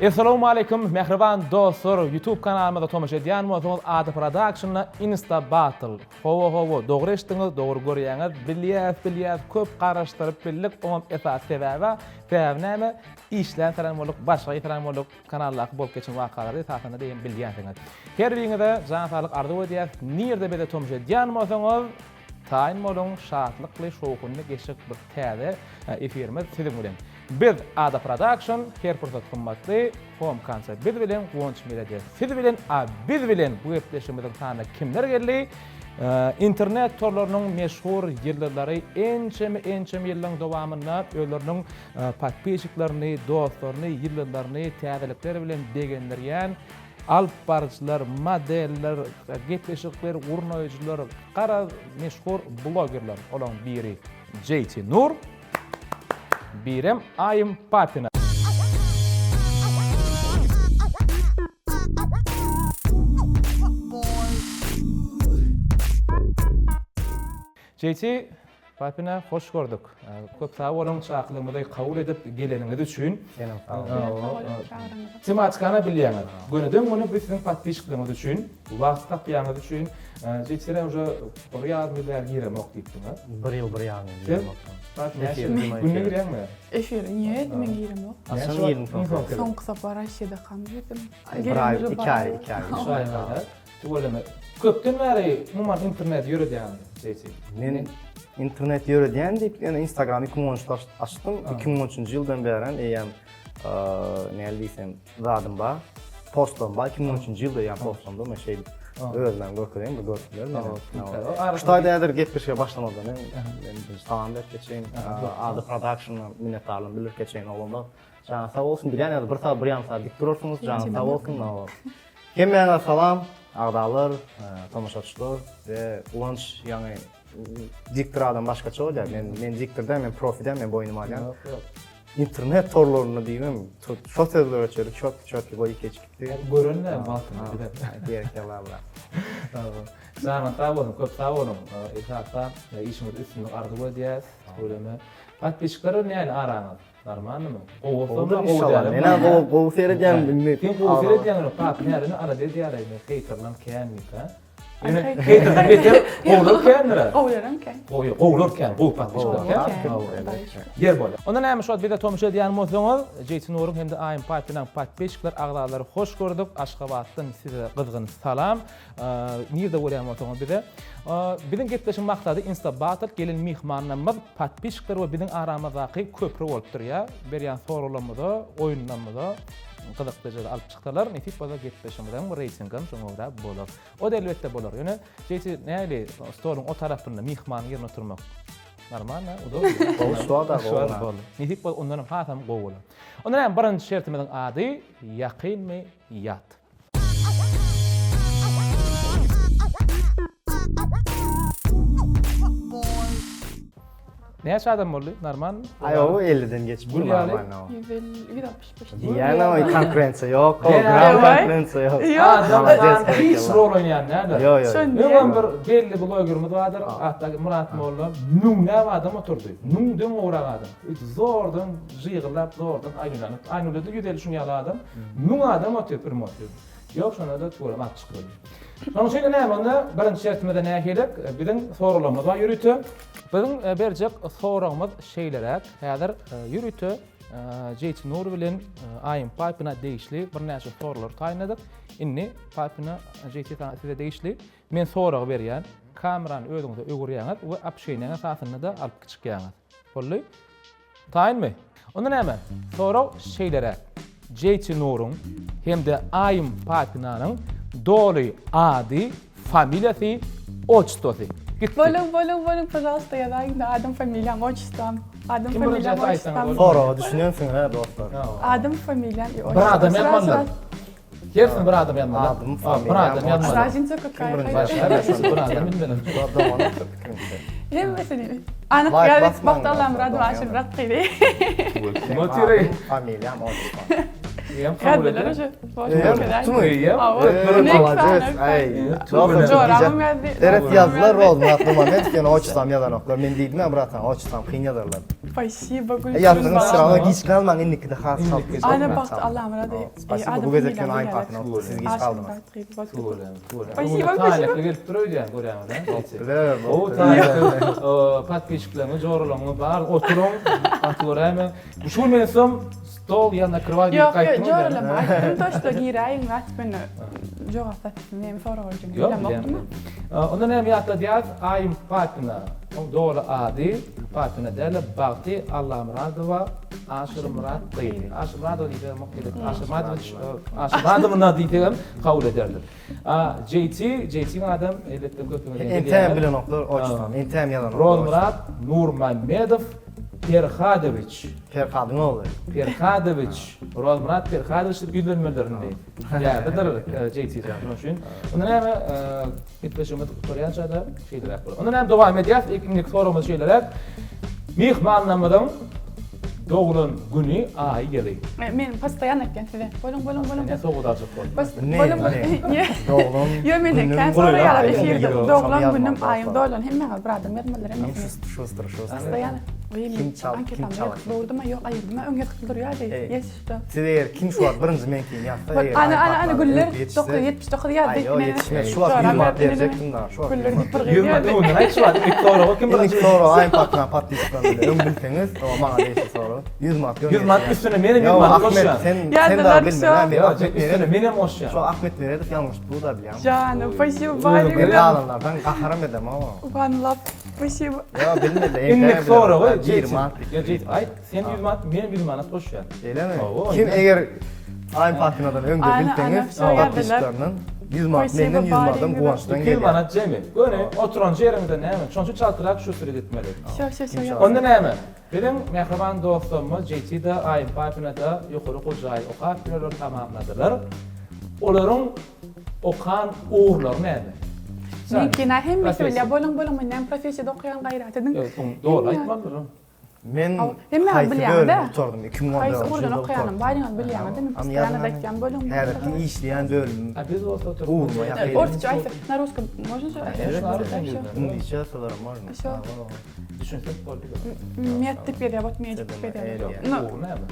Essalawmaleýkum mähriban dostlar YouTube kanalymyza tomaşa edýän bolsaňyz Ada Productionda Insta Battle. Hawa hawa dogry eşitdiňiz dogry görýäňiz bilýäs bilýäs köp garaşdyryp bildik oňam esasy sebäbi sebäbi näme işlän saran bolduk başga ýetiren bolduk kanaldaky bolup geçen wakalary esasynda diýen bilýänsiňiz. Her biriňize jan saglyk arzuw edýäs nirde bize tomaşa edýän bolsaňyz taýyn boluň şatlykly şowhunly geçjek bir täze efirimiz siziň bilen. Biz Ada Production her pursat gymmatly Home Concert biz bilen Guwanç Media siz bilen a biz bilen bu gepleşigimiziň sanyna kimler geldi? Internet torlarynyň meşhur ýyldyzlary ençeme ençeme ýyllaryň dowamynda özleriniň podpisçiklerini, dostlaryny, ýyldyzlaryny täzelikler bilen begendirýän alyp baryjylar, modeller, gepleşikler gurnaýjylar, garaz meşhur blogerler. Olaryň biri JT Nur. Birem Aýym Papina. JT Papina hoş gördük. Köp sag boluň çakylygymyzy kabul edip geleniňiz üçin. Senem sag bol. Tematikany bilýäňiz. Gönüden göni biz siziň podpisçikligiňiz üçin, wagt tapýaňyz üçin JT-den uje bir ýarym ýyl bäri giremok diýipdiň a? Bir ýyl bir ýarym ýyl giremok. Näçe günde girýäňmi? Efire niýe men giremok. Haçan girdiň soňky? Soňky sapar Rossiýadakam girdim. Bir aý, iki aý, iki aý. Üç aý bar. Tüweleme. Köpden bäri umuman internet ýöredýäňmi, JT? Men internet ýöredýän diýip, ýöne Instagram 2013-de açdym. 2013-nji ýyldan bärem eýýäm näl diýsem, zadym bar. Postam bar. 2013-nji ýylda ýa postamda men şeýdip özümem görkezeýin, bir görsünler meni. Şu taýda häzir gepleşige başlamazdan öň men birinji salam berip geçeýin. Ada Production-a minnetdarlygymy bildirip geçeýin oglanlar. Janyň sag bolsun, bilýän ýaly bir sagat, bir ýarym sagat dik durarsyňyz. Janyň sag bolsun. Hemmäňe salam, agzalar, tomaşaçylar we Guwanç ýaňy diktor adam başgaça bolýar. Men men diktor däl, men profi däl, men boýnuma alýan. Internet torlarynda diýibem şo sözlere çenli çotki çotki goýup geçip gitdi. Gören däl wagtynda bize. Berekella brat. Janyň sag bolsun, köp sag boluň. Esasda işiňizde üstünlik arzuw edýäs. Tüweleme. Podpisçikler bilen nähili araňyz? Normalnymy? Gowy bolsa gowy däl. Men gowy gowy seredýän indi. Sen gowy seredýäň ýöne pap närini alada edýärler indi heýterlam kän diýip ha. Ýöne heýterden beter gowular kändir. Gowularam kän. Gowy gowular kän, gowy podpisçikler kän. Ýer bolýar. Onda näme şu wagt bize tomaşa edýän bolsaňyz, JT Nuryň hem-de Aýym Papinaň podpisçikler agzalary hoş gördük. Aşgabatdan size gyzgyn salam. Nirde görýän bolsaňyz bize. Biziň gepleşigiň maksady Insta Battle gelen myhmanlarymyz podpisçikler we biziň aramyzdaky köpri bolup durýar. Berýän soraglarymyza, oýunlarymyza gyzykly derejede alyp çyksalar, nesip bolsa gepleşigimiziň reýtingem şoňa görä bolar. O-da elbetde bolar. Ýöne JT nähili stoluň o tarapynda myhmanyň ýerinde oturmak normalno, udobno. Gowy şu wagt-a gowy. Nesip bolsa ondanam hasam gowy bolar. Onda näme birinji şertimiziň ady ýakynmy ýat. Näçe adam boldy? Normal. Aý o 50-den geçip Gül ýaly. 150, 165. Diýýän o konkurensiýa ýok. O gram konkurensiýa ýok. Adam hiç rol oýnaýan däldir. Ýok, ýok. Öňem bir belli blogerimiz bardyr, hatda Myrat molla müňläp adam oturdy. Müňden gowrak adam. Zordan jygyllap, zordan Aýnulany. Aýnulada 150 şuň ýaly adam. 1000 adam otyr primoýda. Ýok şonda-da tüweleme alyp çykyp bolýar. Şonuň üçin näme onda birinji şertimizde nähili? Biziň soraglarymyz bar ýörite. Biziň e, berjek soragymyz şeýleräk. Häzir e, ýörite JT Nur bilen Aýym Papina degişli birnäçe soraglar taýynladyk. Indi Papina JT size degişli. Men soragy berýän. Kamerany özüňize öwürýäňiz we obşeniýaň esasynda-da alyp çykýaňyz. Boldy? Taýynmy? Onda näme? Sorag şeýleräk. JT Nuruň hem-de Aýym Papinanyň doly ady, familiýasy, otçestwosy. Gitdi. Boluň, boluň, boluň, pažalsta ýazaýyň-da adym, familiýam, otçestwam. Adym, Kim birinji familiýam, aýtsaňyz otçestwam. bolýar. Soraga düşünensiň-hä dostlar. Adym, familiýam i Bir otçestwam. adam Sraz, ýazmalylar. sraz. Hersini bir adam ýazmaly. Adym, Bir adam familiýam, ýazmaly. Raznica kakaya. Kim birinji Başga bir adam bilmedim. Hemmesini. Anyk Like ýazyp basmaň Bagty Allamyradow dostlar, Aşyrmyrat gyzy. Motireý. Adym, familiýam, otçestwam. Eýýäm kabul Ýazdylar edýär. uje. Eýýäm tutmy? Eýýäm. Hawa. Eee, Ne Молодец. sany? Aý. Joramym ýazdy. Seret ýazdylar Rozmyrat Nurmamedow ýöne otçysam ýazanoklar. Men diýdim ýa bratan otçysam kyn ýazarlar. Spasibo E, Gülsün. Ýazdyňyz sırawa giç galmaň indikide has çalt. Indiki. Ana bagt Allamyrat. Spasibo bu gezek ýöne aýyn patyna otdy siz giç galdyňyz. Tüweleme, tüweleme. Spasibo, Öňde spasibo. taýlykly gelip dur öýdýän görýäňiz hä? Biler Gowy taýlykly podpisçikleriňiz, joralaryňyz bar, oturyň, gaty göräýmäň. Bu şu gün men soň stol ýanyna krowat Ýok, diýip gaýtdym. ýok, joralama aýtdym toşda giräýiň, aç meni jogap tapyp, näme sorag berjegimi Ýok, bilemokdym. bilýän. Onda näme ýatladýas? Aýym Patyna, oň doly ady Patyna däl-de Bagty Allamyradowa Aşyrmyrat gyzy. Aşyrmyradowa diýsegem ok gerek. Aşyrmyradowiç, Aşyrmyradowna diýsegem kabul ederdik. A JT, JT-iň adam elbetde köpüňiz bilýändir. Entägem bilenoklar oçtam, entägem ýazanoklar. Rozmyrat Nurmämmedow Perhadowiç. Perhadyň ogly. Perhadowiç, Rozmyrat Perhadowiç diýip ýüzlenmelidir indi. Ýadydyr JT jan şonuň üçin. Onda näme gepleşigimiz gutarýança-da şeýleräk bolar. Onda näme dowam edýäs. Indiki soragymyz şeýleräk. Myhmanlarymyzyň doglan güni, aýy, ýyly. Men postoýan aýtýan size. Boluň, boluň, boluň. Sen sowgat aljak bol. Boluň, boluň. Doglan Ýo, menden kän soraýarlar efirde. Doglan günüm, aýym dolan. Hemmäňiz bir adam ýazmalylar hemmesini. Şustr, şustr. Postoýan. Kim çal, kim çal. Dogrudyma, ýok, aýyrdyma, öň ýazyp durýardy. Ýes, şuda. Siz eger kim şu wagt birinji meňkini ýazsa, eger Ana, ana, ana, güller 979 ýazdy. Aý, ýok, ýetişmez. Şu wagt 100 manat berjekdim da, şu wagt. Güller diýip bir 100 manat öňünden aýt şu wagt. Ilk soragy kim birinji? Ilk soragy Aýym Patna podpisklarynda öň bilseňiz, o maňa degişli sorag. 100 manat. 100 manat üstüne menem 100 manat goşýan. Sen sen da bilme, men Ahmet üstüne menem goşýan. Şu Ahmet Meredow ýalňyşyp bu da bilýän. Janym, spasibo, baýlyk. Men galanlardan gaharam edem o. One love, spasibo. Ýa bilmedi. Indiki soragy 1 manat. Aýt, sen 100 manat, men 100 manat goşýan. Şeýlemi? Kim eger Aýym Fatymadan öňde bilseňiz, podpisçiklerden 100 manat, menden 100 manadam Guwançdan gelýär. 200 manat jemi. Göni oturan ýeriňde näme? Şonça çaltrak şu süret etmeli. Şo, şo, şo. Onda näme? Biziň mähriban dostlarymyz JT-de, Aýym Fatyma-da ýokary okuw jaýy okap ýörler, tamamladylar. Olaryň okan ugurlary näme? Meňki-nä hemmesi bilýär. Boluň, boluň, men näme professiýada okaýan gaýrat ediň. Ýok, dogry aýtmalydyr. Men Hemme haýsy bilýäňiz-dä. bölümi gutardym? 2014 Haýsy ugurdan ýylda okaýanym gutardym. baryňyz bilýäňiz-dä, men postoýanno aýtýan boluň. Häzirki işleýän bölümim A biz bolsa ugruma ýakyn. Orsça aýtsa, na ruskom можно же? Iňlisçe ýazsalar можно. Всё. Düşünsek boldy. Med diýip ýazýar, bot medik diýip ýazýar. No. Ugry näme?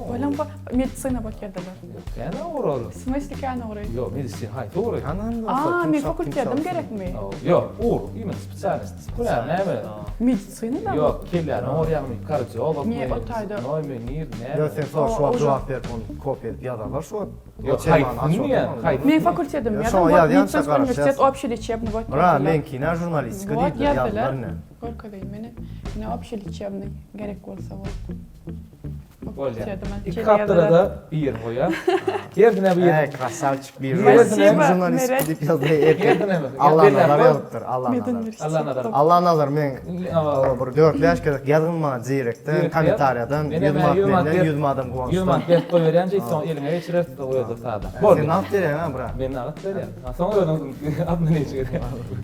Boluň bu medisina bot ýazdylar. Kän ugur ol. W smysle kän ugry? Ýok, medisina haýsy ugry? A, men fakultetim gerekmi? Ýok, ugur, imенно spesialnost. Hünär näme? Medisina da. Ýok, kelläni ogurýarmy, kardiologmy? Ne, o taýda. Noýmy, nir, näme? Ýok, sen sor, şu wagt jogap berip, ony kopiýa edip ýazarlar şu wagt. Ýok, haýsyny diýýän, haýsy? Men fakultetim ýazan, medisinsky uniwersitet, общий лечебный, вот. Bra, meňki nä žurnalistika diýdiler, ýazdylar ine. Görkezeýin meni. Ine общий лечебный gerek bolsa, вот. Bolýar. Iki gapdala-da birini goýar. Herdine bir. Äý, krasawçik bir. Žurnalist diýip ýazdy erkek. Allanazar ýazypdyr, Allanazar. Allanazar. Allanazar men bir dört-bäş gezek ýazgyn maňa direktden, kommentariýadan, 100 manat menden, 100 manadam Guwançdan. 100 manat berip goýberýän jeý, soň eliňe geçirer, goýadyr sada. Boldy. Sen nagt berýäň ha, brat? Men nagt berýän. Soň özüň admin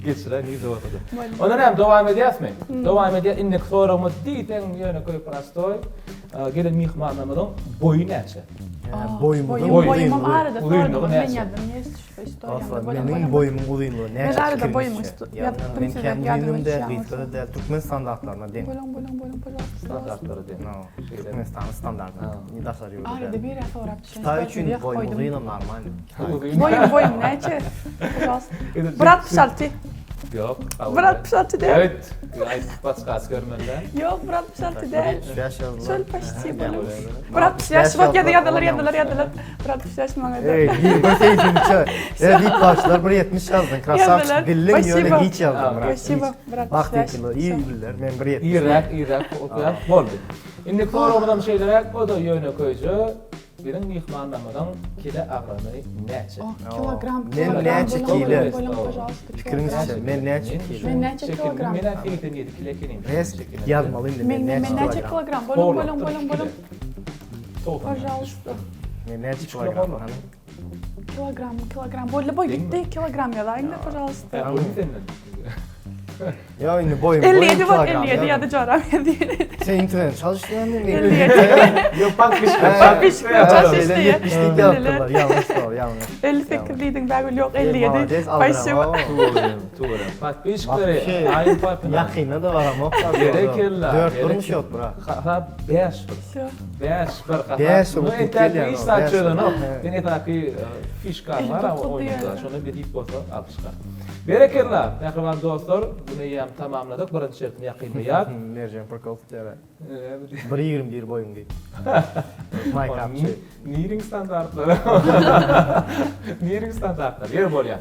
geçirer, nirde bolsa-da. Onda näme, dowam edýäsmi? Dowam edýäs. Indiki soragymyz diýseň ýönekeý prostoý. Gelen myhmanlarymyzyň boýy näçe? Boýumyzyň Boýumam arada Uzynlygy sordum, men näçe? ýazdym, ýes şu Asla istoriýamda. meniň boýumyň uzynlygy Men näçe arada boýumy pikiriňizçe? ýazypdym Men size, kän ýadyma uzynlygym däl, düşýän gysga-da däl, türkmen standartlaryna deň. Boluň, boluň, boluň, пожалуйста. Standartlara deň. No, Türkmenistanyň standartyna, daşary ýurda Arada däl. birä sorap düşen. Hytaý üçin boýum uzynam normalny. Boýum, boýum näçe? Пожалуйста. Bir 66. Ýok. Bir 66 däl. Evet. Aýdyp başgasy görmeli. Ýok, bir 66 däl. 75 ýazdylar. Şol почти bolup. Bir 65 bak ýa ýadylar, ýadylar, ýadylar. Bir 65 maňa da. Ey, bir 83. E, diýip başlar bir 70 ýazdyň. Krasavçik bildiň ýöne giç ýazdyň. Spasibo, bir 65. Bak diýip, iyi biller, men bir 70. Irräk, irräk okaýar. Boldy. Indi soragymyzam şeýleräk, o da ýönekeýje. Biziň myhmanlarymyzyň kile agramy näçe? Oh, kilogram, Men kilogram. näçe Boluň, kile? boluň, пожалуйста, Pikiriňizçe, kilogram. men näçe kile? Men näçe kilogram? Men 87 kile ekenim. Res ýazmaly indi Men men men näçe näçe kilogram? kilogram? Boluň, boluň, boluň, boluň. Пожалуйста. Men näçe kilogram? Hany? Kilogram, kilogram. Boldy, boý gitdi. Kilogram ýazaýyň-da, пожалуйста. Boldy senden. Ýa indi boýum 57 bol 57 ýa-da joram ýazýar. Sen internet çalyşýan men. 57. Ýok, podpiska. Podpiska çalyşdy. 70 diýip ýazypdyrlar. Ýalňyş ol, ýalňyş. 58 diýdiň Bägül ýok 57. Spasibo. Tuweleme. Podpiskalary aýyň papyna. Ýakynda da baramok. Berekella. 4 durmuş ýok bura. Hasap 5 bir. 5 bir hasap. 5 bir. Entäk hiç zat çözenok. Sen esasy fişka bar oýunda. Şony bir hit bolsa alyp çykar. Berekella, mähriban dostlar, bunu eýýäm tamamladyk. Birinji şertini ýakynda ýaz. Merjen prikol tutýar. Bir 21 boýuň diýip. Maýkapçy. Niriň standartlary? Niriň standartlary? Ýer bolýar.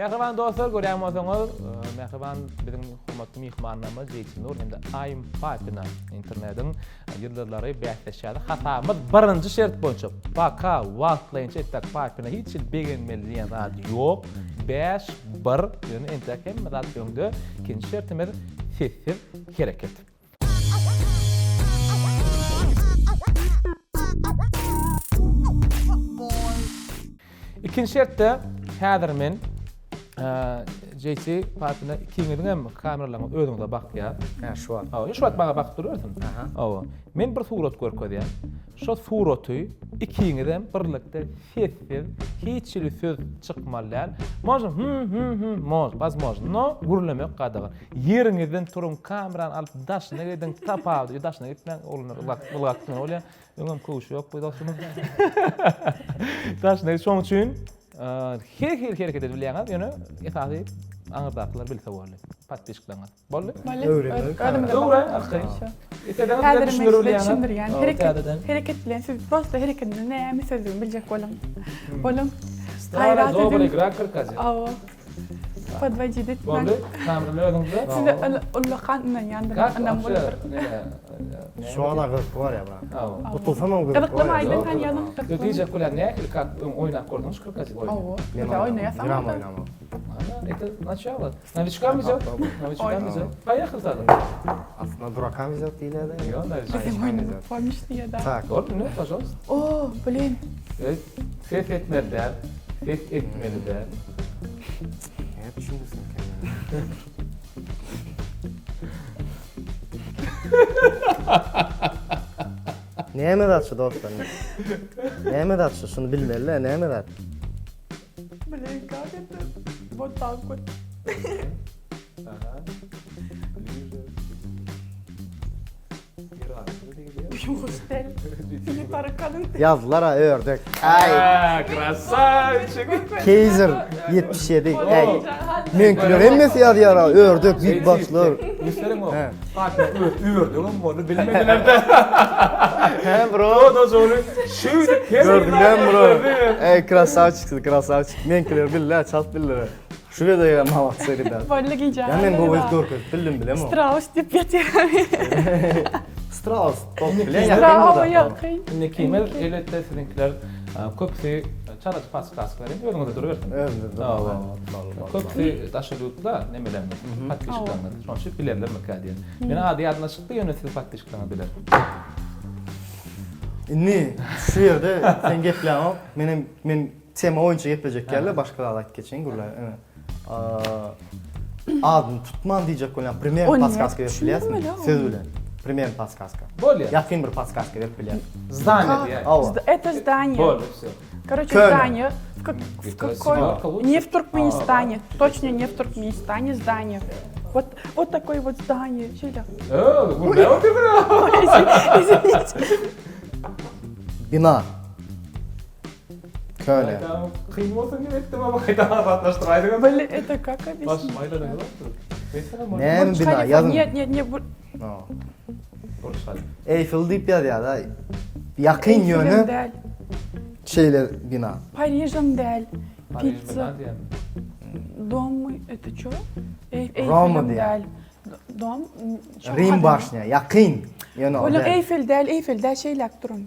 Mähriban dostlar, görýän bolsaňyz, mähriban biziň hormatly myhmanlarymyz Jeýtnur hem-de Aým Fatina internetiň ýyldyzlary bäsleşýär. Hasabymyz birinji şert boýunça paka wagtlaýynça etdik. Fatina hiç hili begenmeli diýen zat ýok. 5 1 ýöne entek hemme zat öňde. Ikinji şertimiz sessiz hereket. Ikinji şertde häzir men JC Fatina ikiňiziň hem kameralaryňyz özüňize bakýar. Hä, şu wagt. Hawa, şu wagt maňa bakyp durarsyň. Hawa. Men bir surat görkezýän. Şo suraty ikiňiz hem birlikde sessiz, hiç hili söz çykmaly däl. Можно hüm hüm hüm, можно, возможно, no gürlemek gadagan. Ýeriňizden turuň, kamerany alyp daşyna gidiň, tapawudy, daşyna gitmäň, oglanlar ylgap gitmeli bolýar. Öňem köwşi ýok bu dostumyz. Daşyna şoň üçin her hili hereket edip bilýäňiz, ýöne esasy aňyrdakylar bilse boldy. Podpisçikleriňiz. Boldy? Boldy. Öwrendik. Öwren, arkaýyn. Isleseňiz bize düşündirip bilýäňiz. Düşündirýän. Hereket, hereket bilen siz prosta hereketinde näme sözlügini biljek boluň. Boluň. Stara dobra igra kyrkajy. Awa. Podwodit etmäň. Boldy. Kamerany özüňizde. Size ullakan ynanýandyryn. Ynam boludyr. Şu wagt gyzykly barýar bana. Utulsam hem gyzykly. Gyzyklymy aýdyň hany ýazyň. Ýok diýjek bolýan nähili kak öň oýnap gördüňiz kyrkajy oýny? Hawa. Biz oýnaýas. Gram oýnamok. Это начало. Новичкам везет. Новичкам везет. Поехали тогда. Aslynda durakam везет diýilýär-de. Ýok, Bizim oýnamyz bolmuş diýýär-de. Tak. Boldy, ne, пожалуйста. O, blin. Ses etmeli däl. Ses etmeli däl. Nädip düşündirsin eken? Näme zat şu dostlar? Näme zat şu? Şuny bilmeli-le, näme zat? Blin, как это? Вот так вот. Aha. Ýuwaş däl. Ýazdylar-a ördek. Aý. Krasavçik. Keýzer 77. Äý. Meňkiler hemmesi ýazýar-a ördek, beatboxlar. Ünslerin o. Fatma ördegem boldy bilmediler-de. Hä bro. O da şony şeýdip Gördüňmi bro? Äý krasavçik, krasavçik. Meňkiler bildi-ä, çalt bildiler. Şu gezegem molodцы rебят. Boldy gije. Ýa men gowy görkezip bildim bilemok. Strauss diýip ýatyr. Strauss top bilen ýakyn Strauss ýakyn. Indi kime elbetde siziňkiler köpüsi çalaja podskaska berýin özüňizde durubersin. Özümizde dur. Köpüsi daşary ýurtda nemeleriňiz, podpisçikleriňiz. Şonuň üçin bilerlermikä diýen. Meniň ady ýadymdan çykdy ýöne siziň podpisçikleriňiz biler. Indi şu ýerde sen gepläňok menem men Tema boýunça geplejek ýerler başga zat aýdyp geçeýin gürle. Adyny tutman diýjek bolýan primer podskaska berip bilýärsiňmi? Söz bilen. Primer podskaska. Bolýar. Ýakyn bir podskaska berip bilýär. Zdание diýýär. Hawa. Это здание. Boldy, wsё. Короче, Köne. здание. В как- в какой? Не в Туркменистане. Точно не в Туркменистане здание. Вот, вот такое вот здание. Şeýle. Öö, gürläp otyrdyň. Извините. Bina. Köne. Kyn bolsun diýip etdim ama gaýta aňsatlaşdyraýdyňyz. Блин, это как объяснить? Başym aýlanyp dur. Näme bina ýazyň. Нет, нет, не Burj Halifa. Eiffel diýip ýazýar-da. Ýakyn ýöne şeýle bina. Parižem däl. Pariž Pizza. bina diýen. Dom, это ço? Roma diýýär. Dom. Rim başnýa, ýakyn. Ýöne o Olar däl. Eiffel däl, Eiffel däl şeýläk duran.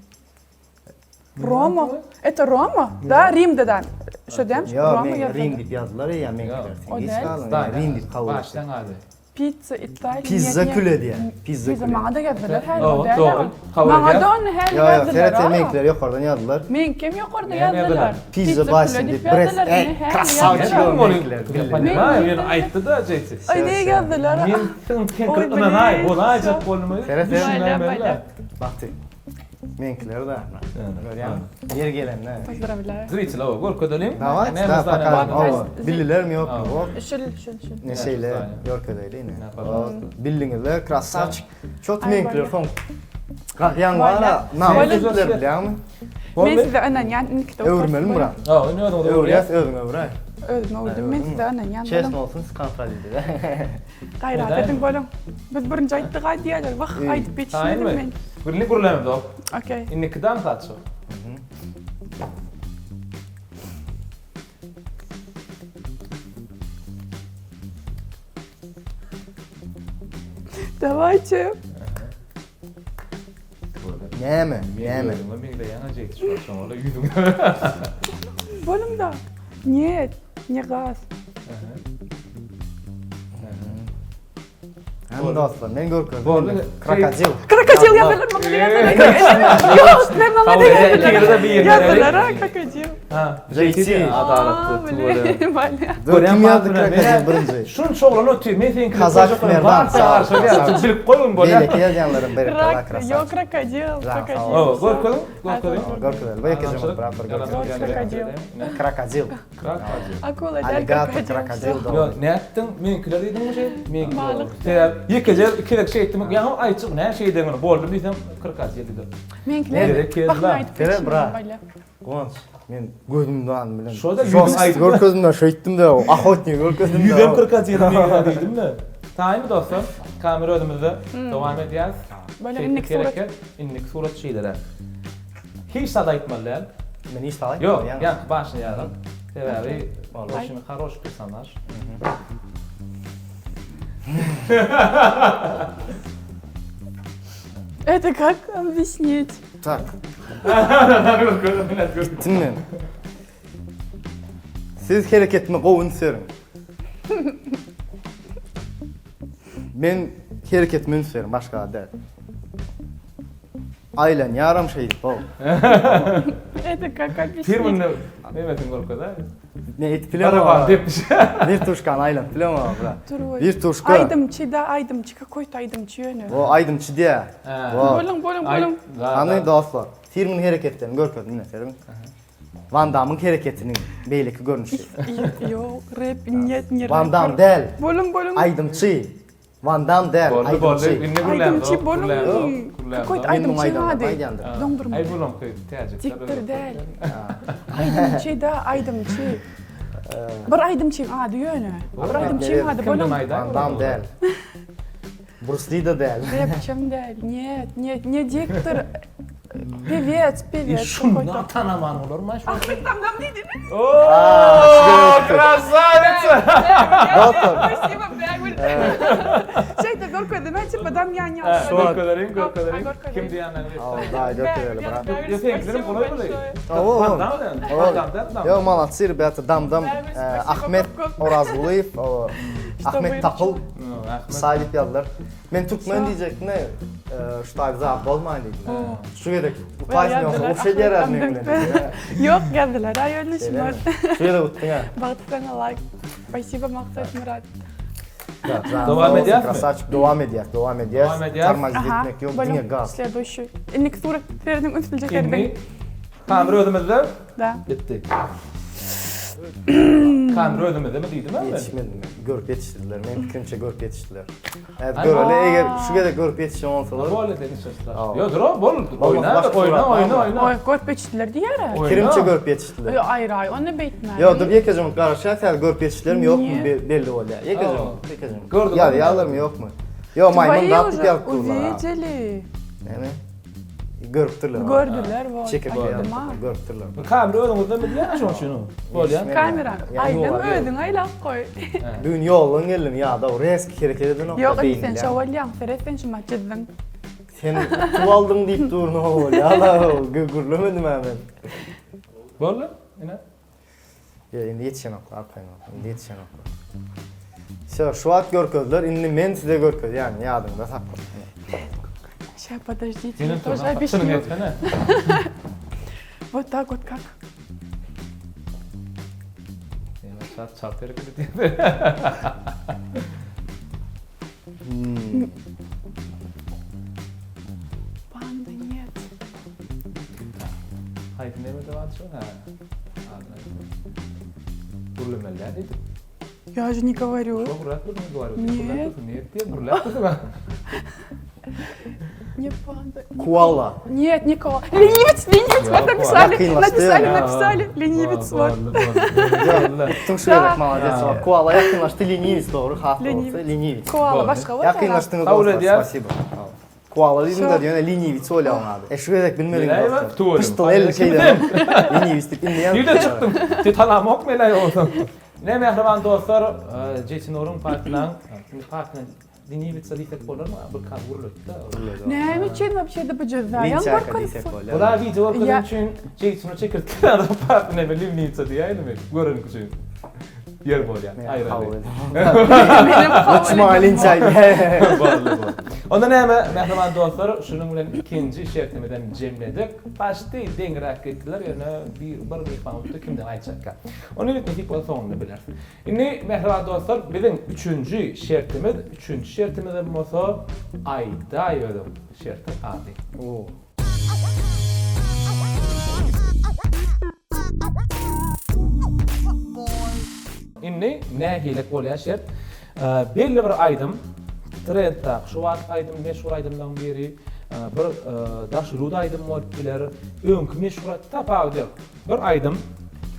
Roma. Это Roma? Da, Rimde da. Şo däl, Ýok, Roma men ýazyldy. Rim diýip ýazdylar eýýäm meňkiler. Sen O geç däl. galdyň. Rim diýip kabul etdik. Başdan ady. Pizza Italiýa. Pizza küle diýýär. Pizza Pizza küle. maňa da ýazdylar häli Owa, o däl. dogry. Kabul Maňa edýär. da ony häli Ýok, ýok, ýazdylar. seret sen a. meňkiler ýokardan ýazdylar. Meňkem ýokarda Näme ýazdylar. ýazdylar? Pizza küle basyn diýip diýip, bres, ýazdylar, ey, ine, häli krasawçik ýazdylar. ol meňkiler, bildim. Понимаю, ýöne aýtdy-da Jeýsi. Aý, ne ýazdylar? Men sen Oý, teňkir ynanaý, blin, bolaýjak bolmy? Seret, seret. Baýla, baýla. Bagty. Meňkiler-de. Görýäňmi? Ýeri gelende. Pozdrawlýaýu. Zrитель, owa, görkezeliň. Daway, Näme da, zdaniýa pokažem. bar? Owa, bildilermi ýokmy? Owa. O, Şul, şul, şul. Ne şeýle görkezeli ine. Ne, pожалуйста. Bildiňizler, krasawçik. Çot Aý, meňkiler bolýa. soň. Ýaňy bara, Bolýa. namys etdiler bilýäňmi? Men size ynanýan indiki Öwürmelimi bura? Hawa, indi özüňiz Öwürýäs, özüň öwüräý. Özüm öwürdim, men size ynanýan. Çesno bolsun, siz kontrol edin. Gaýrat ediň boluň. Biz birinji aýtdyk aý diýerler. Wah, aýdyp ýetişmedim men. Gürli gürlämizok. Okey. Indiki dansatçy. Dawajcie. Näme? Näme? Ýüzüňe meňzeýäň jeýti şu şoňa ýüzüň. Boluň-da. Нет, не gaz. Hany dostlar, men görkezdim. Boldy. Krokodil. Krokodil ýazdylar, maňa ýazdylar. Ýok, men maňa da ýazdylar. Ýazdylar, ha, krokodil. Ha, Jeýti. Adalatly tuwele. Dur, kim ýazdy krokodil birinji? Şunça oglan otyr, men seniňkini Kazak koýjak Merdan, bolan sag ol, barsa bilip goýuň bolýar. Beýleki ýazýanlaram berekella Rak, krasawçik. ýok krokodil, krokodil. Hawa, görkeziň, görkeziň. Görkezeli, bu ýekeje brat bir görkezeli. Krokodil. Krokodil. Krokodil. Akula däl, Alligator, krokodil dogry. Ýok, nätdiň? Meňkiler diýdiňmi şeý? Meňkiler. Balyk. Sebäp ýekeje iki gezek şeýtdim, ýaňy aýtjak, näme şeýdeňini boldy diýsem, krokodil diýdi. Meňkiler. Gerek Bak, ýerler. aýdyp Seret, geçmedim, bra. baýla. Guwanç, men gözümden bilen. Şo-da ýüzüň aýdyp. Görkezdim-de şeýtdim-de, ahotnik görkezdim-de. Ýüzem krokodil meňkiler diýdim-de. Taýynmy dostlar? Kamera özümizde. Dowam edýäs. Böyle indiki surat. Indiki surat şeýleräk. Hiç zat aýtmaly däl. Men hiç zat aýtmaly. Ýok, ýaňky başyny ýazyň. Sebäbi oçin haroş personaž. Это как объяснить? Tak. Gitdim men. Siz hereketime gowy üns beriň. Men hereketime üns beriň, başga däl. Aýlanýaram şeýdip how. Это как объяснить? Firmini nemesin görkezä. Ne etip bilemok. Baraban depmiş. Wirtuşkany aýlanyp bilemok bra. Dur Wirtuşka. Aýdymçy da aýdymçy kakoýto aýdymçy ýöne. O aýdymçy diýä. Boluň boluň boluň. Hany dostlar, firminiň hereketlerini görkezdim ine serediň. Van Dammyň hereketiniň beýleki görnüşi. Ýok, rep нет не Van Damm däl. Boluň boluň. Aýdymçy. Van Damm däl, Boldy, boldy. aýdymçy. Indi gürlämzok. Aýdymçy boluň. Kakoýto aýdymçyň ady. Doňdurma. Aý bulaňky täjik. Diktor däl. Aýdymçy da, aýdymçy. Bir aýdymçyň ady ýöne. Bir aýdymçyň ady boluň. Van Damm däl. Brus Li-de däl. Repçem däl. Net, net, ne diktor. Pewec, pewec. Şunda tanaman bolarmy şu? Ahmet Damdam diýdimi? Ooo, krasavitsa! Doktor. Spasibo, Bägül. Şeýde görkezdim, tipa dam ýan ýan. Görkezeliň, görkezeliň. Kim diýenlerini Aw, daý görkezeli, brat. Ýa seňkilerem golaý bolay. Aw, Dam dam dam dam. Ýo, молодцы, ребята, dam-dam. Ahmet Orazgulyýew, Ahmet Tapyl. Saý diýip ýazdylar. Men türkmen diýjekdim-de, şu taýda zat bolmaýyn diýdim. Şu gezek utaýsyn ýogsa uruş edýär-ä meň bilen diýdim. Ýok, ýazdylar-a ýöne şular. Şu gezek utduň-a. Bagt saňa laýk. Spasibo Maksat Myrat. Dowam edýäsmi? Krasawçik, dowam edýäs, dowam edýäs. Dowam edýäs. Tarmazit etmek ýok, diňe gaz. Следующий. Indiki surat serediň ünsli Indi kamera özümizde. Da. Bitdi. Kamera özümizde mi diýdim men. Ýetişmedim men. Görüp ýetişdiler. Meň pikirimçe görüp ýetişdiler. Häzir göreli eger şu gezek görüp ýetişen bolsalar. Boldy dedi çyşlar. Ýo dur bol. Oýna oýna oýna oýna. Oý görüp ýetişdiler diýýär. Pikirimçe görüp ýetişdiler. Ýo aýry aý onda beýtme. Ýo dur ýekeje minut garaşýas häzir görüp ýetişdilermi ýokmy belli bolýar. Ýekeje minut ýekeje minut. Gördüler. Ýazýarlarmy ýokmy? Ýo maýmyn zat diýip ýazyp durlar. Uvideli. Näme? Görüpdirler. Gördüler bu. Çekirtge ýaly görüpdirler. Bu kamera özüňizden bilýän şoň üçin. Bolýar. Kamera. Aýdym özüň aýlap goý. Düýn ýoldan geldim ýadaw reski hereket edenok. Ýok sen şo bolýaň seret sen şu maçydyň. Sen tuw aldyň diýip dur nä bolýar la gürlemedim hä men. Boldy ine. Ýa indi ýetişenoklar arkaýyn bol. Indi ýetişenoklar. Şo şu wagt görkezdiler indi men size görkezýän ýadyňda sakla. Ща подождите, я тоже объясню. Вот так вот как. Çalt çalt hereket edýär. Панда нет. Haýsy neme de bar şu? Ha. Gürlemeli däl diýdim. Я же не говорю. Şo gürläp durdyň, говорю. Нет. Нет diýip gürläp durdyň. Не панда. Koala. Нет, не koala. Ленивец, ленивец, вот написали, написали, написали. Ленивец, вот. Tutdum şu gezek молодец. Koala ýakynlaşdy, lenivец dogry, has dogrusy lenivец. Koala başga bolsa. Ýakynlaşdyňyz dostlar, spasibo. Koala diýdim-de, ýöne lenivец bolýar onuň ady. E şu gezek bilmediň dostlar. Pyşdyl elini şeýdemok. Lenivец diýip indi ýazyp. Nirden çykdyň? Sen tanamok men-aý onsoň. Ine mähriban dostlar, Jeçinuryň patynaň, patyna Leniwica diýsek bolarmy? Bir kaz gürletdi. Näme üçin wapşe-de bu jeza? Linçaka diýsek bolýar. Bular wideo görkezmek üçin jeýsini çekirtgen adam paty näme leniwica diýäýdimi? Görenik üçin. Ýer bolýar. Aýraly. Uçma linçaý. Boldy boldy. Onda näme mähriban dostlar, şunuň bilen ikinji şertimizem jemledik. Başdy deňräk gitdiler, ýöne bir bir myhman utdy, kimden aýtjakka. Ony nesip bolsa soňunda bileris. Indi mähriban dostlar biziň üçünji şertimiz, üçünji şertimizem bolsa aýdaý özüň şertiň ady. Indi nähilek bolýar şert? Belli bir aýdym trenddaky şu wagt aýdym meşhur aýdymlaryň biri bir daşary ýurt aýdymy bolup biler, öňki meşhur tapawudy ýok. Bir aýdym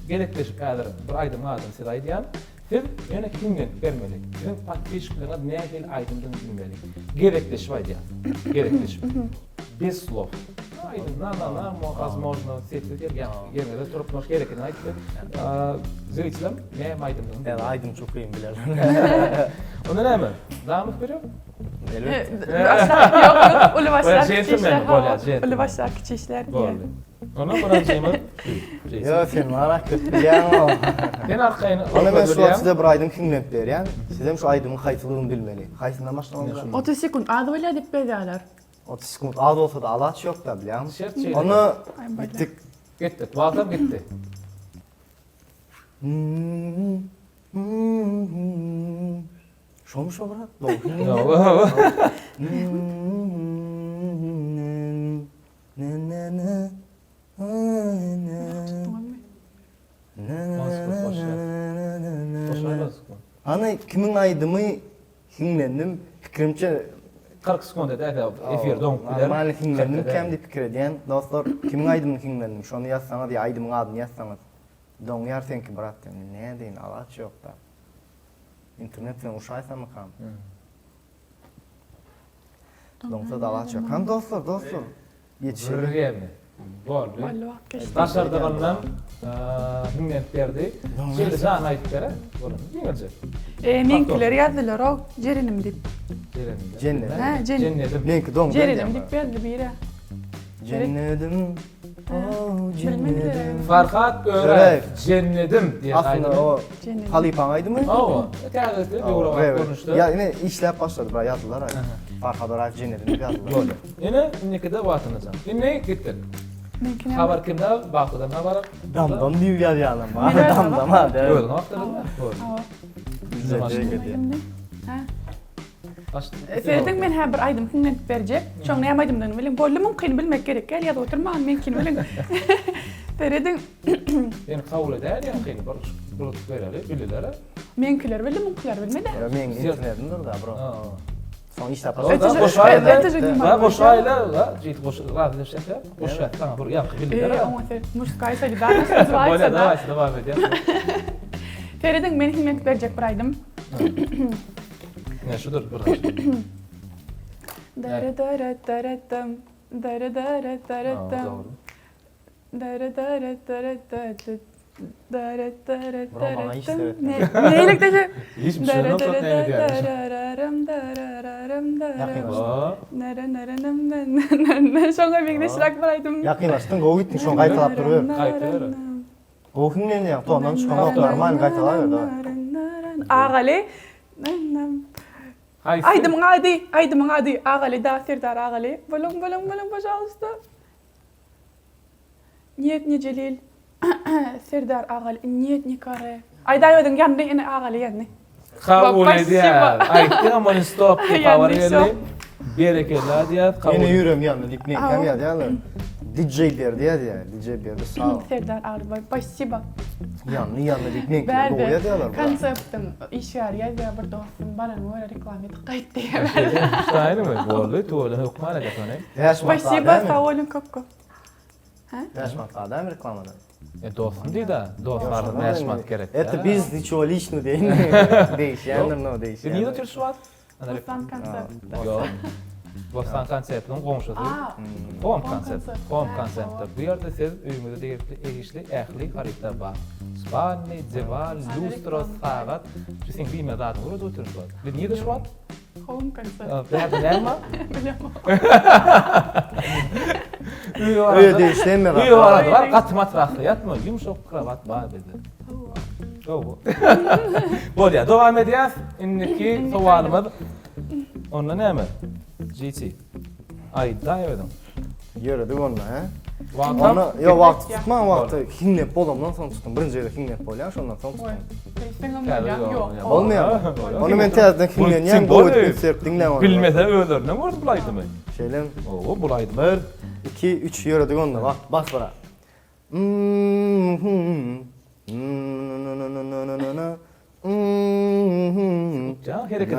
gezekleşip häzir bir aýdymyň adyny size aýdýan. Siz ýöne hiňlenip bermeli. Siziň podpisçikleriňiz nähili aýdymdygyny bilmeli. Gezekleşip aýdýas. Gezekleşip. Bez slov. Aýdym na na na wozmožno sessiz ýer ýeriňizde turup noş gerekini aýtdy. Zritelem näme aýdymdygyny Men aýdym çok kyn biler. Onda näme? Damy wperýod? Elbetde. Ýok, ýok, uly başlar kiçi işler. Uly başlar kiçi işler diýýär. Ona birinjimiz Ýo sen maňa köp bilýäň-ow. Sen arkaýyn Onda men şu wagt size bir aýdym hiňlenip berýän. Sizem şu aýdymyň haýsydygyny bilmeli. Haýsyndan başlamaly? 30 sekunt az bolýar diýip berýärler. 30 sekunt az bolsa-da alaç ýok-da bilýäňmi? Şert şeýle. Onda gitdik. Gitdik. Wagtam gitdi. Şomy şo brat? Dogry. Ýok. Hany kimiň aýdymy hiňlendim pikirimçe 40 sekund edäýse efir doňup gider. Normalny hiňlendim diýip pikir edýän dostlar kimiň aýdymyny hiňlendim şony ýazsaňyz ýa aýdymyň adyny ýazsaňyz doňýar seňki brat diýen nädeýin alaç ýokda internet bilen urşaýsamykam. Doňsa dala çöken dostlar, dostlar. Ýetişelim. Birgemi. Boldy. Boldy wagt geçdi. Daşardygyndan hiňlenip berdi. Şeýle jan aýdyp bere. Bolany. Ýeňiljek. E, meňkiler ýazdylar-ow, Jerenim diýip. Jerenim. Jennet. Hä, jen. Jennedim. Meňki doňdy. Jerenim diýip ýazdy biri. Jennedim. Oh, jennedim. Farhat Öräýew Jennedim diýen Aslynda aýdymy. o halypaň aýdymy? Hawa, täzesi döwrebap görnüşde. Ýa ine işläp başlady, bir ýazdylar aý. Farhat Öräýew Jennedim diýip ýazdylar. Boldy. Ine, indikide Watanajan. Indi gitdik. Meňki näme? Habar kimde? Bagtydan habar. Damdam diýip ýazýanam bar. Damdam ha. Özüň akdyrdyňmy? Boldy. Hawa. Güzel. Ha. Serediň men hä bir aýdym hiňlenip berjek. Şoň näme aýdymdygyny biliň. Boldy mumkini bilmek gerek däl ýazyp oturmaň meňkini biliň. Serediň. Sen kabul edäýer ýaňkyny bir. Bir utuk bereli, bililere. Meňkiler bildi, muňkiler bilmedi. Ýa meň internetimdir da, bro. Soň işläp Da goşaýla. Da goşaýla, da jit goş, razlaşýar. Goşýar, saňa bir ýaňky bililere. Eee, oňa sen mужская solidarность называется, да? Давайте, dowam edýär. Serediň, men himmet berjek bir aýdym. Ne şudur bir. Dara dara dara dam, dara dara dara dam. Dara dara dara dara dara dara Bro, maňa hiç dara sebetme. Ne neýlikdeşi? Hiç bir şey Dara yok, dara ne diýýär. dararam dararam dara Ýakynlaşdyň. Nara nara nam na na na na Şoňa meňzeşräk bir aýdym. Ýakynlaşdyň, gowy gitdiň, şony gaýtalap duruber. Gaýtaber. Gowy hiňlenýäň, tondan çykanok, normal gaýtalaber, daway. Agaly Haýsy? Aýdymyň ady, aýdymyň ady Agaly da Serdar Agaly. Boluň boluň boluň pažaluysta. Niet ne Jelil. Serdar Agaly niet ne Kare. Aýdaý özüň ýandy ine Agaly ýandy. Kabul edýär. Aýtdyňam ony stop diýip habar geldi. Berekella diýýär. Kabul. Ýene ýüregim ýandy diýip meňkäm ýazýarlar. DJ Berdi ýazýar. DJ Berdi sag ol. Serdar Agaly spasiba. Ýandy ýandy diýip meňkiler gowy ýazýarlar. Konseptiň işgäri ýazýar bir dostum baranyňa görä reklama edip gaýt diýýär. Şaýlymy? Boldy, tüweleme hökman edýär ony. Spasiba sag boluň köp köp. 5 manat adam reklamada. E dostum diýda, dost barda 5 manat gerek. Это biz niço liçno diýin. Değişýändir no değişýändir. Siz nirede oturýarsyňyz şu wagt? Bossan konsert. Ýok. Bossan konsertiniň goňşusy. Home konsert. Home konsertde. Bu ýerde siz öýüňize degişli degişli ähli harytlar bar. Spalny, diwan, lustra, sagat. Şu seň diýme zadyň görä oturýarsyň şu wagt. Biz nirede şu wagt? Home konsert. Bärde näme bar? Bilemok. Öýe degişli hemme zat. Öýe barada bar, gaty matrasda ýatma, ýumşak krowat bar bizde. Gowy. Bolýar, dowam edýäs. Indiki sowalymyz onda näme? GT. Aýdaý özüň. Ýöredik onda, hä? Wagtam Onda, ýok, wagty tutmaň, wagty hiňlep bolandan soň tutuň. Birinji gezek hiňlep bolýar, şondan soň tutuň. Ýok. Bolmaýar. Onda men täzeden hiňlenýän, gowy edip üns berip diňläň ony. Bilmese özlerinden gördü bul aýdymy. Şeýlemi? Owo, bul aýdymy. Bir, iki, üç ýöredik onda. Wagt bas bura. Jan hereket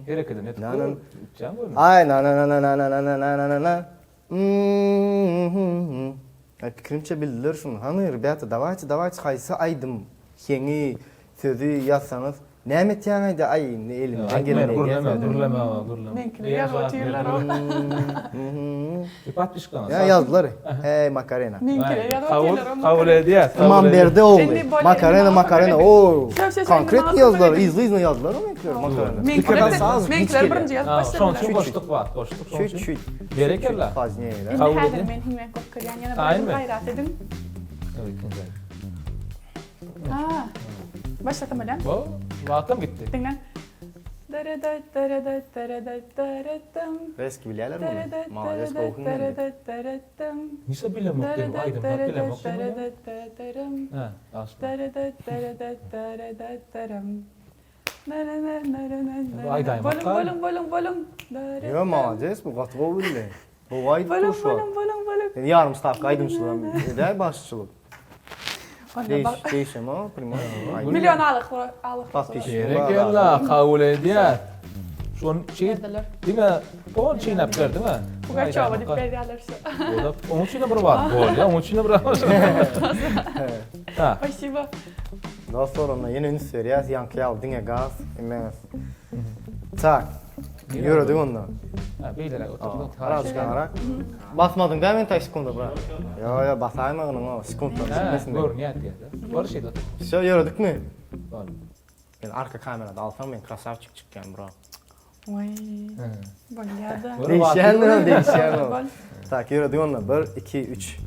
Herekedini edip gör. Utýan görme. Aý na na na na na na na na na na na Aý pikirimçe bildiler şuny. Hany rебята dawayte dawayte haýsy aýdym heňi sözi ýazsaňyz näme etýäň aýda aý indi elimden geleni edýän. Gürleme gürleme gürleme. Meňkini ýazyp otyrlar. Podpiskaňyz. Ýa ýazdylar. Heý Makarena. Meňkiler ýazyp otyrlar. Kabul edýäs. Ymamberdi ogly. Makarena Makarena o. Konkretno ýazdylar. Yzly yzyna ýazdylar meňkiler Makarena. Meňkiler meňkiler birinji ýazyp başladylar. Şonuň üçin goşduk wagt goşduk. Şonuň üçin. Çüt çüt. Berekella. Pozdnее. Indi häzir men hiňlenip görkezýän ýene bir aýdym gaýrat ediň. Ikinji. Ha. Başlasam bolýar. Bo, wagtam gitdi. Diňle. Dara dara dara dara dam. Reski bilýärler muny. Malades gowy hiňlendi. Nişe bilemok diýip aýdym tap bilemok diýip. Ha, başla. Aýdaýmak Boluň boluň boluň boluň. Ýo, malades bu gaty gowy bildi. Gowy aýdyp dur şu wagt. Boluň boluň boluň. Sen ýarym stawka aýdymçylar edäý bagşyçylyk. Değiş, değişem o, primoý. Million alyk alyk. Berekella, kabul edýär. Şony şeýdip diňe pol çeýnäp berdiň ha. Pugaçowa diýip berýärler şu. Oda onuň üçin bir wagt bolýar, onuň üçin bir Ha. Spasibo. Dostlar, onda ýene üns berýäs, ýaňky ýaly diňe gaz, emes. Tak. Ýöredik onda. Ha, beýleräk otur. Birazjyk aňyrak. Basmadyň dämi entek sekunda brat? Ýo, ýo, basaýmagynyň o, sekuntdan gitmesin. Görünýär diýýär. Bor şeýle otur. Wsё, ýöredikmi? Bor. Men arka kamerada alsaň men krasawçik çykýan bro. Oý. Bolýar-da. Degişýändir o, degişýän o. Tak, ýöredik onda. 1, 2, 3.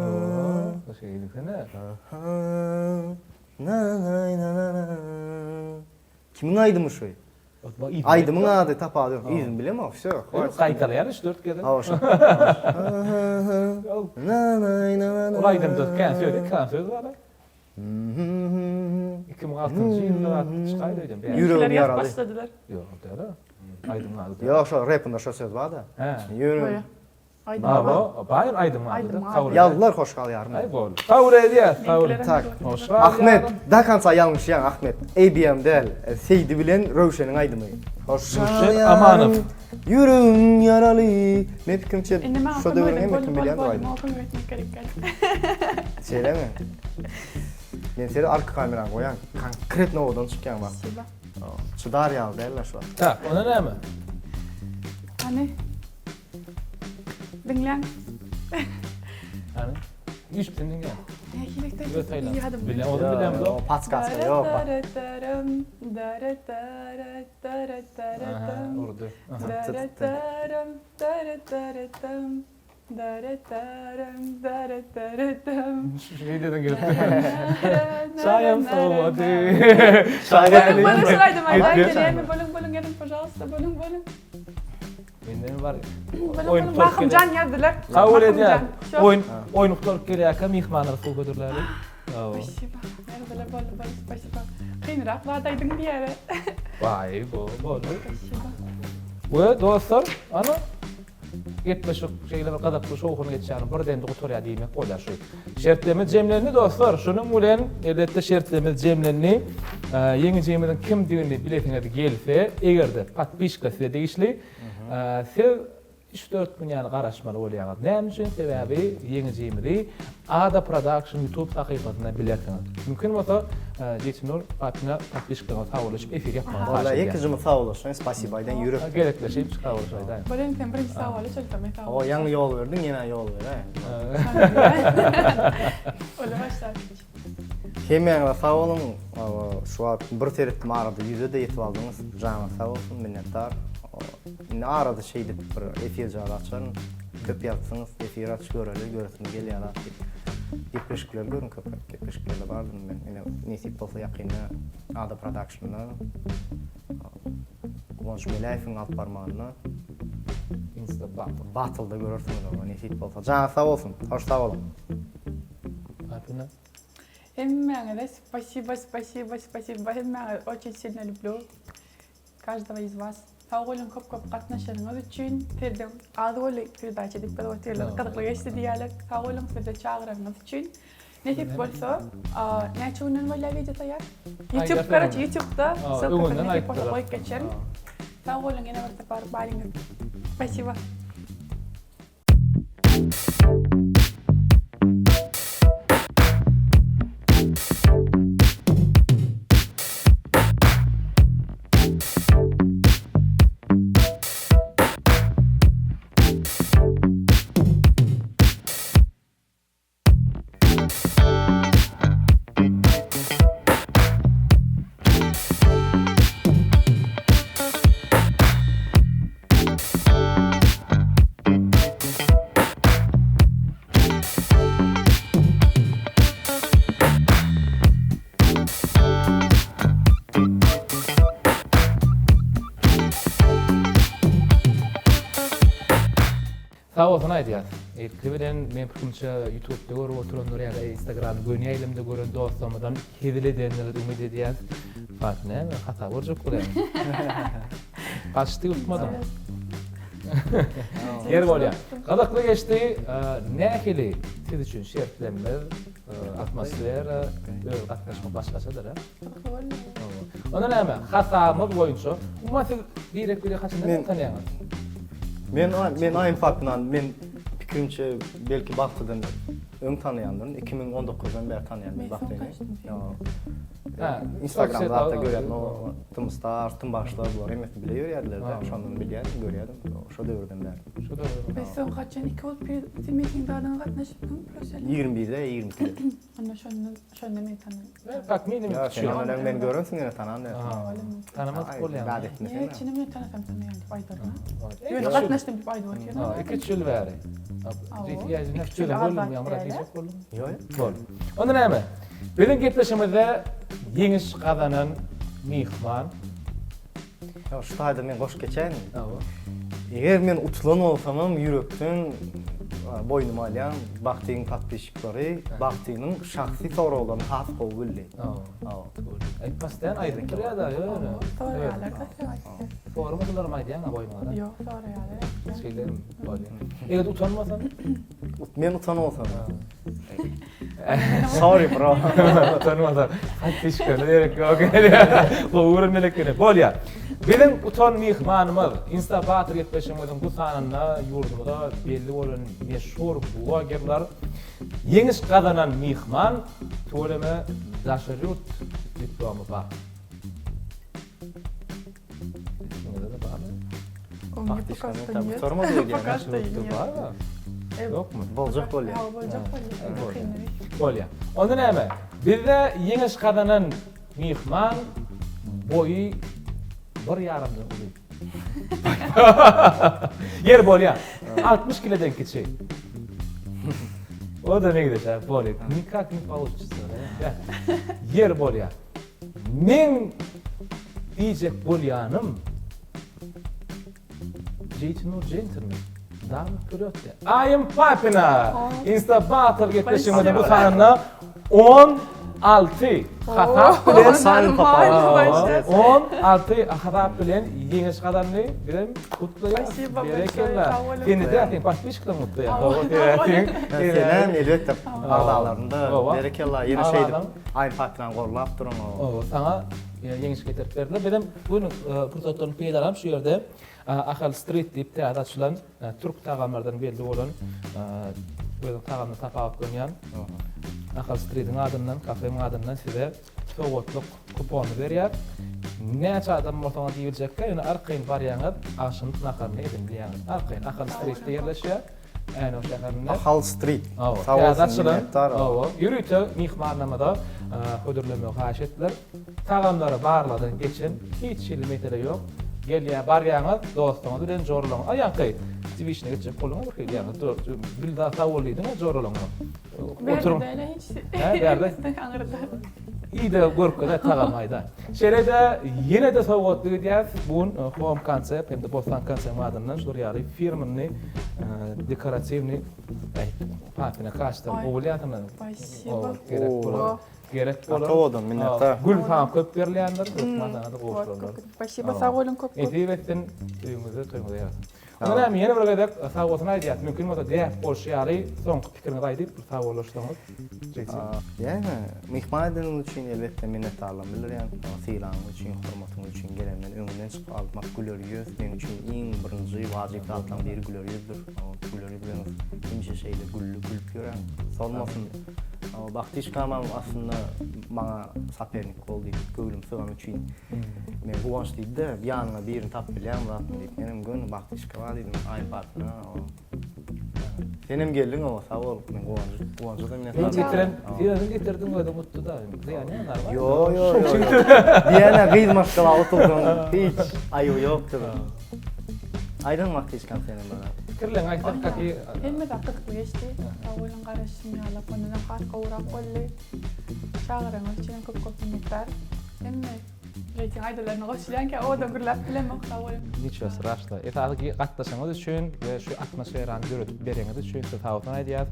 Oo, şeýdipsene. Kimiň aýdymy şu? Aýdymyň ady tapady ýok. Yzyny bilemok, wsё. Gaýtalaýar üç-dört gezek. Hawa şo. Ol aýdymda kän söz, kän söz bar. 2006-njy ýylda çykaýdy öýdýän. Ýüregim ýaraly. Ýok, däl. Aýdymyň ady. Ýok, şo repinde şo söz bar-da. Hä. Ýöne Aýdym bar. Abo, bar aýdymyň ady. Aýdymyň ady. Kabul edýäs. Ýazdylar hoş gal ýarym. Aý boldy. Kabul edýäs, kabul. Tak. Hoş gal Ahmet, ýarym. do konca ýalňyşýaň Ahmet. ABM däl, Seýdi bilen Röwşeniň aýdymy. Hoş gal Röwşen ýarym, Amanow. Ýüregim ýaraly. Men pikirimçe Indi maňa şo kömek döwrüň edin, hemme kim boldy, bilýändir boldy, aýdymy. maňa kömek etmek gerek däl. Şeýlemi? Men seni arka kamerany goýan, konkretno owadan çykýaň bak. Spasiba. Çydar ýaly däl-le şu wagt. Tak, onda näme? Hany. Diňläň. Hany. Üýşüp sen diňle. Nähili Öz saýlan. Ýadym. Bilen, ozum bilemzok. Ýok, podskaska ýok. Aha, urdy. Aha. Şeýdeden gelip. Çaýam sowady. Bölüň, bölüň şu aýdymy aýdaýyn gelýärmi? Bölüň, bölüň geliň, pažalsta, bölüň, bölüň. Menden bar. Bölüň, bölüň, Mahymjan ýazdylar. Kabul edýär. Oýun, oýun gutaryp gelýärkä myhmanlara suw hödürläli. Spasiba. Ýazdylar, boldy, boldy, spasiba. Kynrak zat aýdyň diýýär. Waý, bu boldy. Spasiba. We dostlar, ana Gepleşik şeýle bir gyzykly şowhunly geçýär, bir demde gutarýar diýmek bolýar şu. Şertlerimiz jemlendi dostlar. Şunuň bilen elbetde şertlerimiz jemlendi. Ýeňijimiziň kimdigini bilesiňiz gelse, eger-de podpiska size degişli, siz üç-dört gün ýaly garaşmaly bolýaňyz. Näme üçin? Sebäbi ýeňijimizi Ada Production YouTube sahypasynda bilersiňiz. Mümkin bolsa, Jeýtimur Patyna podpiskaňyzy sag bollaşyp efir ýapmagyňyzy haýyş Walla edýän. ýeke juma sag bolaşaýyn, spasiba aýdaýyn ýürekden. Gezekleşip sag bolaşaýdaýyn. Bolýa sen birinji sag bolaş onsoň men sag Hawa ýaňy ýol berdiň ýene ýol beräý. Ola başlap. Hemmäňize sag boluň. Şu wagt bir seretdim arada ýüze-de ýetip aldyňyz. Janyňyz sag bolsun, minnetdar. Indi arada şeýdip bir efirjagaz açaryn. Köp ýazdyňyz, efir aç göreli, göresim gelýär zat diýip. Gepleşikleri görüň köpräk, gepleşiklerde bardym men. Ine nesip bolsa ýakynda Ada Productionda Guwanç Meläýewiň alyp barmagynda Insta Battle. Battleda görersiňiz oňa nesip bolsa. Janyňyz sag bolsun. Hoş sag boluň. Patyna. Hemmäňize spasiba, spasiba, spasiba. Hemmäňizi oçin silno lýublýu. Každogo iz vas. Sag boluň köp köp gatnaşanyňyz üçin. Sizden az boldy peredaça edip biz otyrlar gyzykly geçdi diýýärler. Sag boluň sizi çagyranyňyz üçin. Nesip bolsa näçe günden bolýar wideo taýýar? Youtube karoçe youtubeda ssylkasyny nesip bolsa goýup geçerin. Sag boluň ýene bir sapar baryňyz. Spasiba. Sag bolsun aýdýas. Ilki bilen men pikirimçe ýutubda görüp oturanlar ýa-da instagram göni ýaýlymda gören dostlarymyzam hezil edendir umyt edýäs. Fat näme hata görjek bolýaň. Gaçdy utmadyň. Ýeri bolýar. Gyzykly geçdi. Nähili siz üçin şertlenmez, atmosfera, öz gatnaşmak başgaçadyr a? Gyzykly boldy. Onda näme, hasabymyz boýunça, umuman siz birek-biregi haçandan bäri tanaýaňyz? Men men Aýym Fatynany men pikirimçe belki Bagtydan öň tanaýandyryn. 2019-dan bäri tanaýan men Bagtyny. Instagram zatda görýärdim o Tym Stars, Tym Bagşylar bular hemmesi bile ýörýärdiler-de. Şondan bilýärdim, görýärdim. Şo döwürden bäri. Şo döwürden. Biz soň haçan iki bolup bir zadyňa gatnaşypdyň Plusel? 21-de, 22-de. Onda şonda şonda men tanadym. Kak minimum Ýa küçük. sen ondan öň meni görensiň ýöne tanan dälsiň. Tanamadyk bolýar. Zat etmesene. Ýa çynym men tanasam tanaýan diýip aýdaryn. Ýöne gatnaşdym diýip aýdyp otyryn. Ha, 2-3 ýyl bäri. Ýa ýa boldumy ýa Myrat diýjek boldumy? Ýok. Boldy. Onda näme? Biziň gepleşigimizde ýeňiş gazanan myhman Ýa şu taýda men goşup geçäýinmi? Hawa. Eger men utulan bolsamam ýürekden. Boýnuma alýan Bagtyň podpisçiklary Bagtynyň şahsy soraglaryny has gowy bildi. Aýtmasdan aýdyp durýar-da ýöne. Soraýarlar da sen aýtsaň. Soramadylaram aýdýaň-a boýnuňa-da. Ýok, soraýarlar. Şeýlemi? Bolýar. Eger utanmasaň? Men utanmasam. Sorry bro. Utanmasaň. Podpisçiklerine gerek ýok. Gowy görünmeli ekeni. Bolýar. Biziň utan myhmanymyz Insta Batyr gepleşigimiziň bu sanynda ýurdumyza belli bolan meşhur blogerler ýeňiş gazanan myhman tüweleme daşary ýurt diplomy bar. Ikiniňizde-de barmy? Ýokmy? Boljak bolýar. Boljak bolýar. Bolýar. Onda näme? Bizde ýeňiş gazanan Myhman boýy bir ýarymdan uly. Ýer bolýar. 60 kileden kiçi. O-da meňzeş, ha, bolýar. Nikak ne получится. Ýer bolýar. Meň diýjek bolýanym Jeýtinur jentlmen. Dama wperýod diýýär. Aýym Papina! Insta Battle gepleşigimizde bu sanynda 16 hasap bilen 16 hasap bilen ýeňiş gazandy. Bizem gutlaýarys. Berekella. Seni däl, seň podpisçikleriň gutlaýar. Senem elbetde agzalarynda berekella ýene şeýdip Aýym Papinany gollap duruň. Saňa ýeňiş getirip berdiler. Bizem bu pursatdan peýdalanyp şu ýerde Ahal Street diýip täze açylan türk tagamlardan belli bolan özüň tagamdan tapawutlanýan Ahal Streetiň adyndan, kafeň adyndan size sowgatlyk kupony berýär. Näçe adam bolsaňyz diýiljekkä, ýöne arkaýyn barýaňyz, agşamlyk naharyny edin bilýäňiz. Arkaýyn Ahal Streetde ýerleşýär. Änew şäherinde. Ahal Street. Sag bolsun, minnetdar. Hawa, ýörite myhmanlarymyza hödürlemegi haýyş etdiler. Tagamlary barlagdan geçen, hiç hili mesele ýok. Gelýär, barýaňyz, dostuňyz bilen joralaňyz. A ýaňky tiwişine geçjek bolduňyz bir hili ýaňy. Bilda sag bol diýdiň-ä joralaňa. Oturyň. Bärde hiç. Hä, bärde. Aňyrda. Ide görkezä tagam aýda. Şeýle-de ýene-de sowgatly gidýäs. Bu gün Home Concept hem-de Bossan Concept adyndan şular ýaly firmany dekoratiwnyý papina kaşdan gowy bilýänsiň. Spasibo. Gerek bolar. Gerek bolar. Gaty owadan, minnetdar. Gül saňa köp berilýändir, hökman saňa-da gowşurylar. Spasibo, sag boluň köp köp. Nesip etsin, öýüňizde toýuňyza ýarasyn. Onda näme, ýene bir gezek sag bolsun aýdýas. Mümkin bolsa däp bolşy ýaly soňky pikiriňizi aýdyp bir sag bolaşsaňyz. Jigsi. Ýa-da myhman edeniňiz üçin elbetde minnetdarlygymy bildirýän. Sylagyňyz üçin, hormatyňyz üçin gelenden öňünden çykyp almak güler ýüz meň üçin iň birinji wajyp zatlaryň biri güler ýüzdür. Güler ýüzlüňiz hemişe şeýle gülli gülüp ýöräň. Solmasyn. Bagtyşkamam aslynda maňa sopernik bol diýip göwnüm sygany üçin men Guwanç diýdi-de, ýanyňa birini tapyp bilýäňmi zatmy diýip. Menem göni Bagtyşka bar diýdim, Aýym Patyna. Senem geldiň oba, sag bol. Men Guwanjy, Guwanja-da minnetdar. Sen getiren, sen özüň getirdiň özüň utdy-da. Zyýany ýok narma. Ýo, ýo, ýo. Diýene gyz maşgala oturdyň, hiç aýyby ýokdur. Aýdan Bagtyşkam senem bir zat. Pikirleňi aýtsak gaty. Hemme zat gyzykly geçdi. Sag boluň garaşyşym ýaly mundanam has gowurak boldy. Çagyranyňyz üçinem köp köp minnetdar. Hemme reýting aýdalaryna goşulýan kä owadan gürläp bilemok sag boluň. Niço straşno. Esasy gatnaşygyňyz üçin we şu atmosferany döredip bereňiz üçin size sag bolsun aýdýas.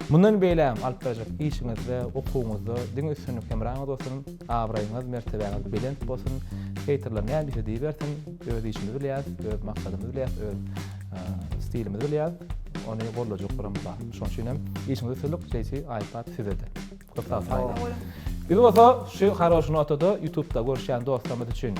Mundan beýlägem alyp barjak işiňizde, okuwyňyzda diňe üstünlik hemraňyz bolsun, abraýyňyz, mertebäňiz belent bolsun. Heýterler näme diýse diýibersin, öz işimizi bilýäs, öz maksadymyzy bilýäs, öz stilimizi bilýäs. Ony goldajaklarym bar. Şonuň üçin hem işiňizde üstünlik, JC iPad size-de. Köp sag boluň. Biz bolsa şu haroşy notada YouTube'da görüşýän dostlarymyz üçin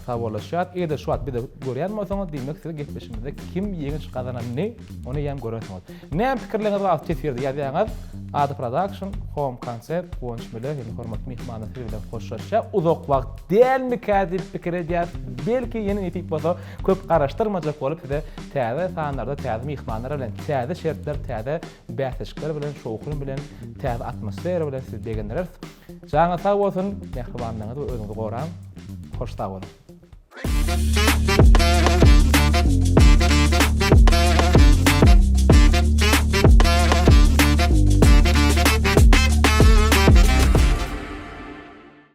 sag bollaşýar. Eger-de şu wagt bizi görýän bolsaňyz, diýmek siz gepleşigimizde kim ýeňiş gazananyny ony hem görersiňiz. Näme pikirleriňiz bar teswirde ýazýaňyz. Ada Production, Home Concept, Guwanç Mele hem hormatly myhmanlar siz bilen hoşlaşýar. Uzak wagt dälmikä diýip pikir edýäs. Belki ýene nesip bolsa köp garaşdyrmajak bolup size täze sanlarda täze myhmanlar bilen täze şertler, täze Bäsleşikler bilen, şowhun bilen, täze atmosfera bilen sizi begendireris. Janyňyz sag bolsun, mähribanlygyňyzy we özüňizi goraň. Hoş sag boluň.